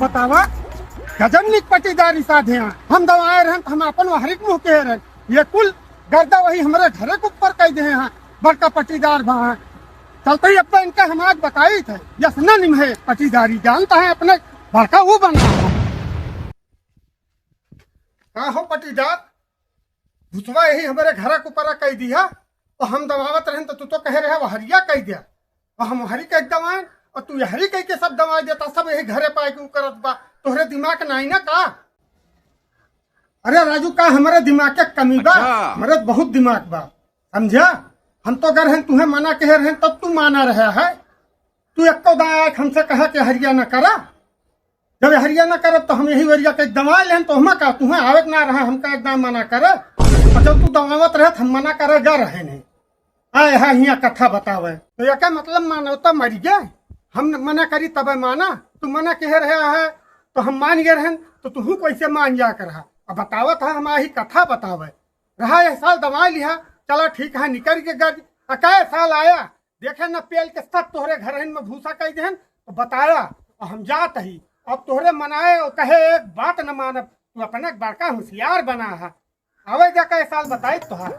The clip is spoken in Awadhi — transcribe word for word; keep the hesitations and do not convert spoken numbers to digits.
बतावा, गजब निक पटीदारी साधे हैं। हम दवाए रहन त हम अपन वहरी के मुँह कहे रहन, ये कुल गर्दा वही हमरे घरे के ऊपर कह दे हैं, बड़का पटीदार बा हैं। चलते ही अब तो इनका हम आज बताई थे, यस न निम्हे पटीदारी जानता है अपने बड़का वो बना है। का हो पटीदार, भूतवा यही हमरे घरा के ऊपर कह दिया, और हम दबावत रहन तो तू तो कहे रहे वहरिया कह दिया, और हम वहरी कह दवाएं, और तू यहरी कह के सब दवा देता, सब यही घरे पाए के ऊ करत बा। तोहरे दिमाग नाई ना का? अरे राजू, का हमरे दिमाग के कमी बा? अच्छा। हमरे बहुत दिमाग बा, समझा? हम तो अगर हैं तुहे मना कहे रहन तब तू माना रहा है। तू एको दाँय आके हमसे कहा कि हरिया न करा। जब हरिया न करब तो हम यही वरिया के दवा लेन, तो हमा का तुहे आवे के ना रहा, हमका एकदम मना करे। और जब तू दवावत रहे तो हम मना करे जा रहे नहीं। आए हा हियाँ कथा बतावे। तो एका मतलब मानवता मर गए। हम मना करी तबे माना। तू मना कहे रहे है तो हम मान गए रहन, तो तू कैसे मान जा कर रहा? अब बतावत है हम आही कथा बतावे। रहा यह साल दवा लिहा, चला ठीक है, निकल के गज। अकाए साल आया, देखे न पेल के सब तोहरे घरहन में भूसा कई देहन, तो बताया, और हम जात ही। अब तोहरे मनाए और कहे एक बात न मानब, तू अपने बड़का होशियार बना है। आवे जा कई साल बताई तोहार।